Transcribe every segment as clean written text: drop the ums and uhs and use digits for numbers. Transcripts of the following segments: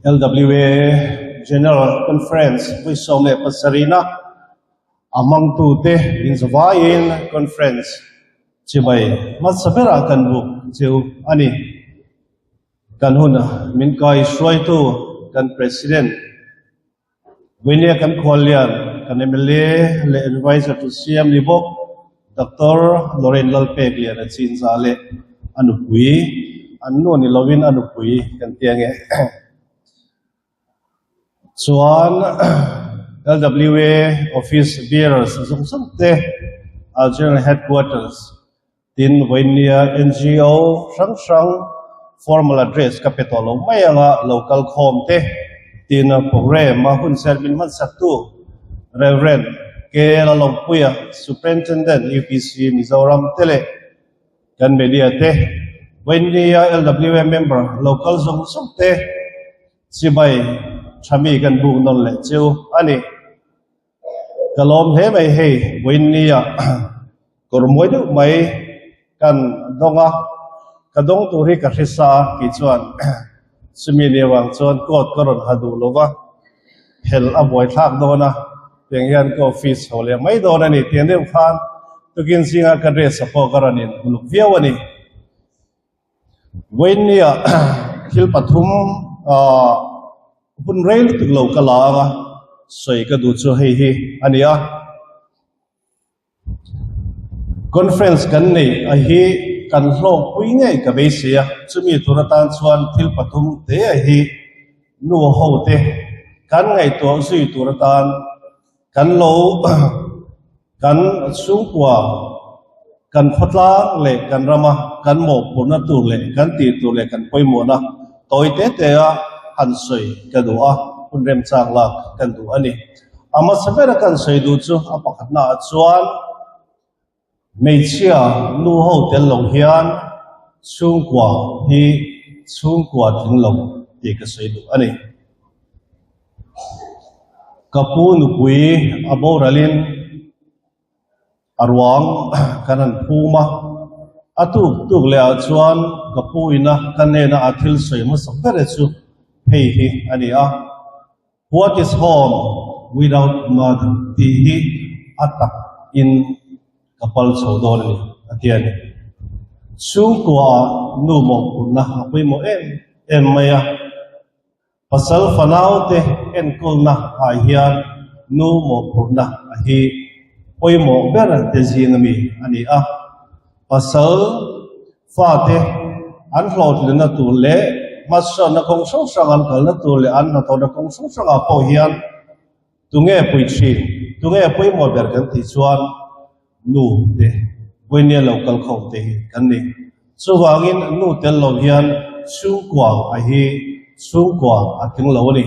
LWA General Conference vawi 17 na a hmangtute inzavaiin Conference chibai hmasa berah kan buk cheu a ni. Kan hun min kai hruaitu kan President Vawinia kan khuallian kan mla leh Adviser to CM ni bawk Doctor Lorraine Lalpek lian a chin za leh a nupui an nu ni lovin a nupui kan ti ange. Chuan LWA Office Bearers zawng zawng te General Headquarters Tin, vawinia NGO hrang hrang formal address ka pe tawh lo mai anga lo kal khawm te, tin programme a hunserh min hmansaktu Rev. K. Lalawmpuia, Superintendent UPC Mizoram te leh kan media te, vawinia LWA member lo kal zawng zawng te chibai thami kan buk nawn leh chu a ni. Ka lawm hle mai hei vawiinnia kawr mawi deuh mai kan dawng a, ka dawng tur hi ka hre sa a kei chuan chumi ni avang chuan coat ka rawn ha duh lo va, phelh a buai thlak dawn a, tiang hian ka office chho leh mai dawn a ni tiang deuh khan tukin zinga ka dress ah pawh ka rawn in uluk viau a ni. Vawiinnia thil pathum ah hun rei lutuk lo ka la ang a, sawi ka duh chu hei hi a ni a. Conference kan neih a hi kan hlawkpui ngei ka beisei a, chumi tur atan chuan thil pathum te a hi nu ho te kan ngaihtuah zui tur atan kan lo Kan chhungkua, kan khawtlang leh kan rama kan mawhphurhna tur leh kan tih tur leh kan pawimawhna tawi te te a han sawi ka duh a, hun remchang lak kan duh a ni. A hmasa bera kan sawi duh chu a pakhatna ah chuan hmeichhia nu ho tel lo hian chhungkua hi chhungkua tling lo tih ka sawi duh a ni. Ka pu nupui a boralin a ruang kan han phum a, a tuk tuk leh ah chuan ka pu ina ka hnena a thil sawi hmasak ber e chu hei hi a ni a, What is home without mother tih hi a tak in ka pal chho dawn a ni a ti a ni. Chhungkua ah nu mawhphurhna a pawimawh em em mai a. Pasal fanaute enkawlna ah hian nu mawhphurhna a hi pawimawh ber te zing ami a ni a. Pasal fate an hlawhtlinna tur leh hmasawnna kawng hrang hrang an kalna tur leh an hnathawhna kawng hrang hrangah pawh hian tunge pui thin, tunge pawimawh ber kan tih chuan nu te vawinia lo kal khawm te hi kan ni. Chuvangin nu tel lo hian chhungkua a hi chhungkua a tling lo a ni.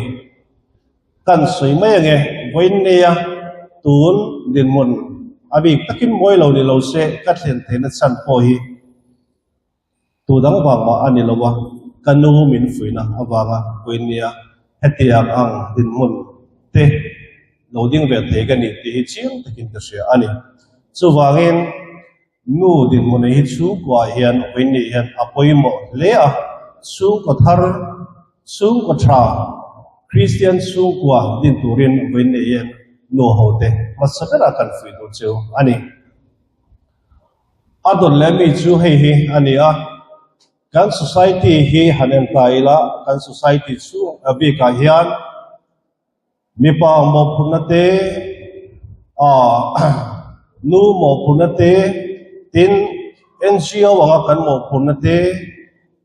Kan sawi mai ange, vawinia tun dinhmun a bik takin mawi lo ni lo se ka thlen theihna chhan pawh hi Tu dang vang mah a ni lo a, ka nu min fuihna avanga vawinia hetiang ang dinhmun te lo ding ve thei ka ni tih hi chiang takin ka hria a ni. Chuvangin nu dinhmun hi chhungkuaah hian vawinia hian a pawimawh hle a, chhungkaw thar, chhungkaw tha, Kristian chhungkua din turin vawinia hian nu hote hmasa berah kan fuih duh chu a ni. A dawt leh mi chu hei hi a ni a, kan society hi han en ta ila, kan society chhung a bikah hian mipa mawhphurhna te, ah nu mawhphurhna te, tin NGO anga kan mawhphurhna te,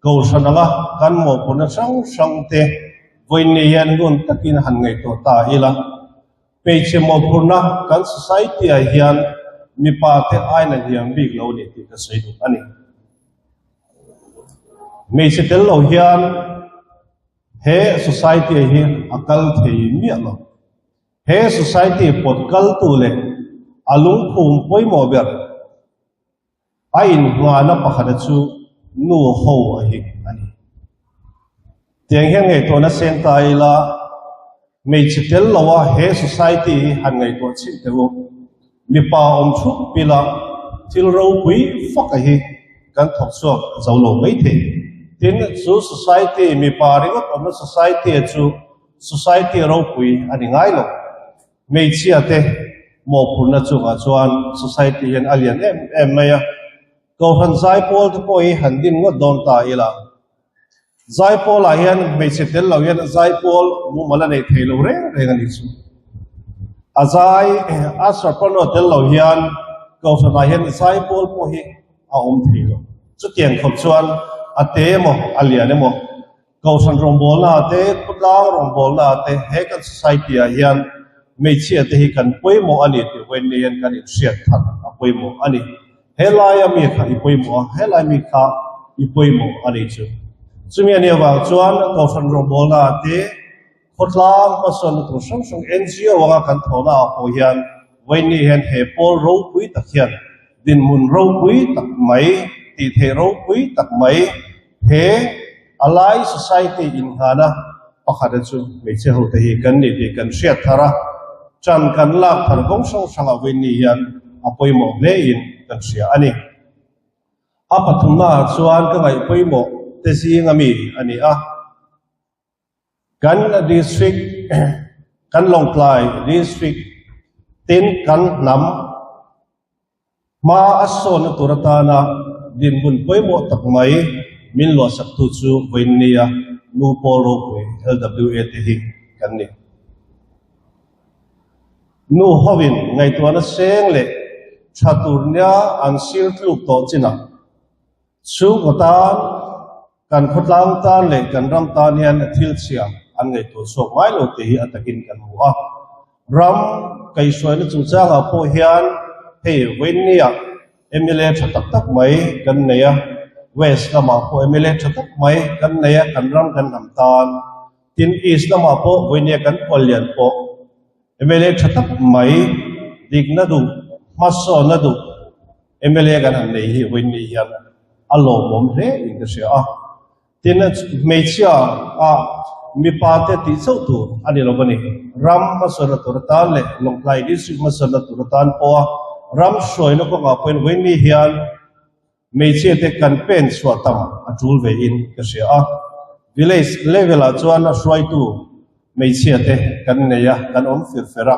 kohhran anga kan mawhphurhna hrang hrang te vawiin hian ngun takin han ngaihtuah ta ila. Hmeichhe mawhphurhna kan society ah hian mipa te aina hniam bik lo ni tih ka sawi duh a ni. Hmeichhe tel lo hian he society ah hi a kal thei miah lo. He society pawt kaltu leh a lungphum pawimawh ber A inhngahna pakhata chu nu ho a hi a ni. Tiang hian ngaihtuahna seng ta ila, hmeichhe tel loa he society hi han ngaihtuah chhin teh u. Mipa awm thup pila thil ropui fak a hi kan thawk chhuak zo lo maithei. Tin, chu society, mipa ringawt awmna society chu society ropui a ni ngai lo. Hmeichhia te mawhphurhna chungah chuan society hian a lian em em mai a. Kohhran zaipawl te pawh hi han din ngawt dawn ta ila. Zaipawl ah hian hmeichhe tel lo hian zaipawl mumal a nei thei lo reng reng a nih chu. A zai a soprano tel lo hian kohhran ah hian zaipawl pawh hi a awm thei lo. Chutiang khawp chuan a te emaw a lian emaw kohhran rawngbawlna ah te khawtlang rawngbawlna ah te he kan society ah hian hmeichhia te hi kan pawimawh a ni tih vawiin ni hian kan inhriat that a pawimawh a ni. He laia mi kha i pawimawh a, he lai mi kha i pawimawh a ni chu. Chumi a nih avang chuan Kohhran rawngbawlna te, khawtlang hmasawnna tur hrang hrang NGO anga kan thawhna ah pawh hian vawiin hian he pawl ropui tak hian dinhmun ropui tak mai, tihtheih ropui tak mai he a lai society inngahna pakhata chu hmeichhe hote hi kan ni tih kan hriat thar a, ṭan kan lak thar kawng hrang hrangah vawiin hian a pawimawh hlein kan hria a ni. A pathumnaah chuan ka ngaih pawimawh te zinga mi a ni a. Kan district, kan Lawngtlai district tin kan hnam hma a sawnna tur atana dinhmun pawimawh tak mai min luahsaktu chu vawiinnia Nu Pawl Ropui LWA te hi kan ni. Nu hovin ngaihtuahna seng leh tha tur nia an sir tluk tawh chinah Chhungkaw tan, kan khawtlang tan leh kan ram tan hian thil chhia an ngaihtuah chhuak ngai lo tih hi a takin kan hmu a. Ram kaihhruaina chungchangah pawh hian hei vawiinniah mla tha tak tak mai kan nei a, West lamah pawh mla tha tak mai kan nei a, kan ram kan hnam tan. Tin, East lamah pawh vawiinnia kan khuallian pawh mla tha tak mai dikna duh, hmasawnna duh, Mla kan han nei hi vawiin ni hian a lawmawm hle in ka hria a. Tin, hmeichhia ah mipa te tih chauh tur a ni lo a ni. Ram hmasawnna tur atan leh Lawngtlai District hmasawnna tur atan pawha ram hruaina kawngah pawhin vawiin ni hian hmeichhia te kan pen chhuah tam a tul ve in ka hria a. Village level ah chuan a hruaitu hmeichhia te kan nei a, kan awm fir fer a.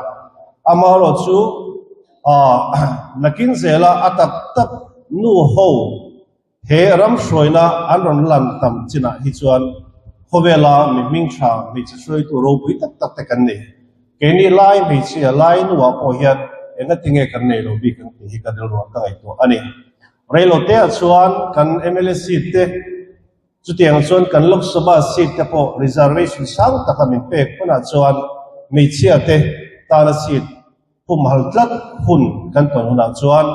Amaherawh chu aah nakin zela a tak tak nu ho he ram hruaina an rawn lan tam chinah hi chuan khawvela mi hming tha hmeichhe hruaitu ropui tak tak te kan nei. Keini lai hmeichhia lai nuah pawh hian engatinge kan nei lo bik ang tih hi ka rilruah ka ngaihtuah a ni. Reilote ah chuan kan mla seat te Chutiang chuan kan Lok Sabha seat te pawh reservation sang taka min pek hunah chuan hmeichhia te tana seat humhal tlat hun kan tawn hunah chuan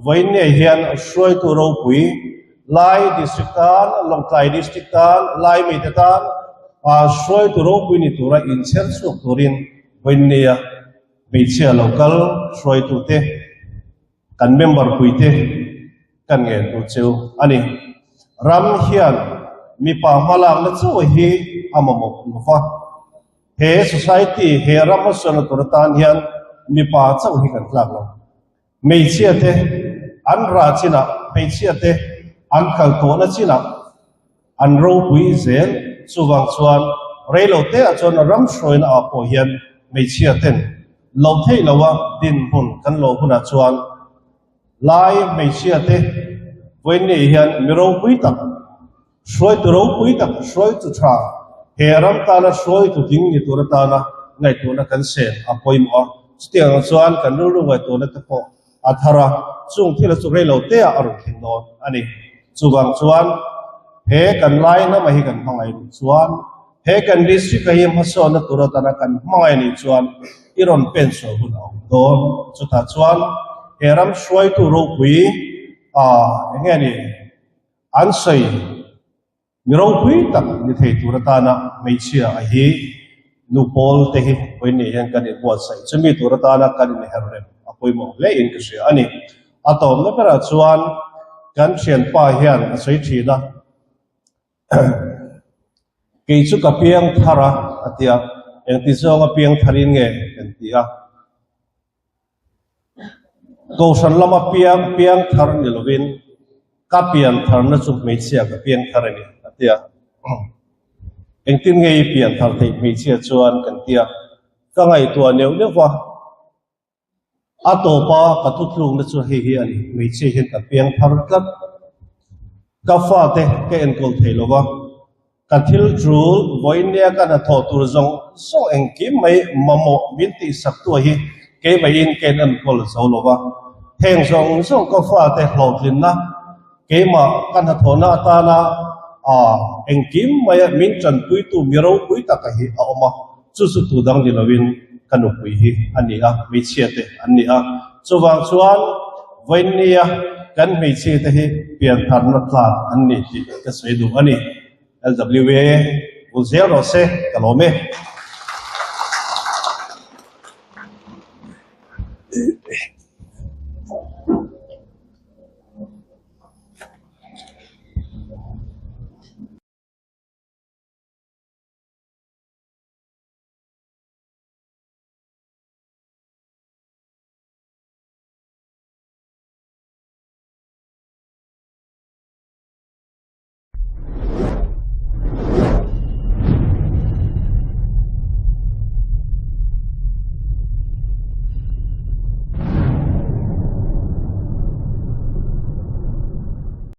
vawiin ngei hian hruaitu ropui Lai District tan, Lawngtlai District tan, Lai mite tan hruaitu ropui ni tura inchher chhuak turin vawiin ngeia hmeichhia lo kal hruaitute Kan member puite kan ngen tur cheu a ni. Ram hian mipa hmalakna chauh hi a mamawh lo va. He society, he ram hmasawnna tur atan hian mipa chauh hi kan tlak lo. Hmeichhia te an rah chinah, hmeichhia te an kal tawhna chinah an ropui zel. Chuvang chuan reilote ah chuan ram hruaina ah pawh hian hmeichhia ten lo theih lo a dinhmun kan lo hunah chuan lai hmeichhia te vawiin nei hian mi ropui tak, hruaitu ropui tak, hruaitu tha, he ram tana hruaitu ding ni tur atana ngaihtuahna kan sen a pawimawh a. Chutiang ang chuan kan rilru ngaihtuahna te pawh a thar a, chung thil chu reilote ah a rawn thleng dawn a ni. Chuvang chuan he kan lai hnamah hi kan hmangaih nih chuan, he kan district-a hi hmasawnna tur atana kan hmangaih nih chuan i rawn pen sual hun a awm dawn. Chutah chuan he ram hruaitu ropui ah eng nge ni an sawi? Mi ropui tak ni thei tur atana hmeichhia a hi nu pawl te hi vawiin nei hian kan inbuatsaih. Chumi tur atana kan inherh rem a pawimawh hle in ka hria a ni. A tawpna berah chuan kan thianpa hian a sawi thin a, Kei chu ka piang thar a, a ti a, engti zawnga piang tharin nge kan ti a. Kohhran lama piang piang thar ni lovin ka pian tharna chu hmeichhia ka piang thar a ni a ti. tia. Engtin nge i pian thar theih hmeichhia chuan kan tia. Ka ngaihtuah neuh neuh va. A tawpa ka thutlukna chu hei hi a ni, hmeichhia hian ka piang thar tlat. Ka fate ka enkawl thei lo va, ka thil tul vawinia ka hnathawh tur zawng zawng engkim mai mamawh min tihsaktua hi keimaiin ka in enkawl zo lo va. Heng zawng zawng ka fate hlawhtlinna keimah ka hnathawhna atana engkim maia min tanpuitu mi ropui taka hi a awm a. Chu chu tu dang ni loin ka nupui hi a ni a, hmeichhia te an ni a. Chuvang chuan vawinia kan hmeichhia te hi piantharna tlak an ni tih ka sawi duh a ni. LWA, Vul zel rawh se, ka lawm e.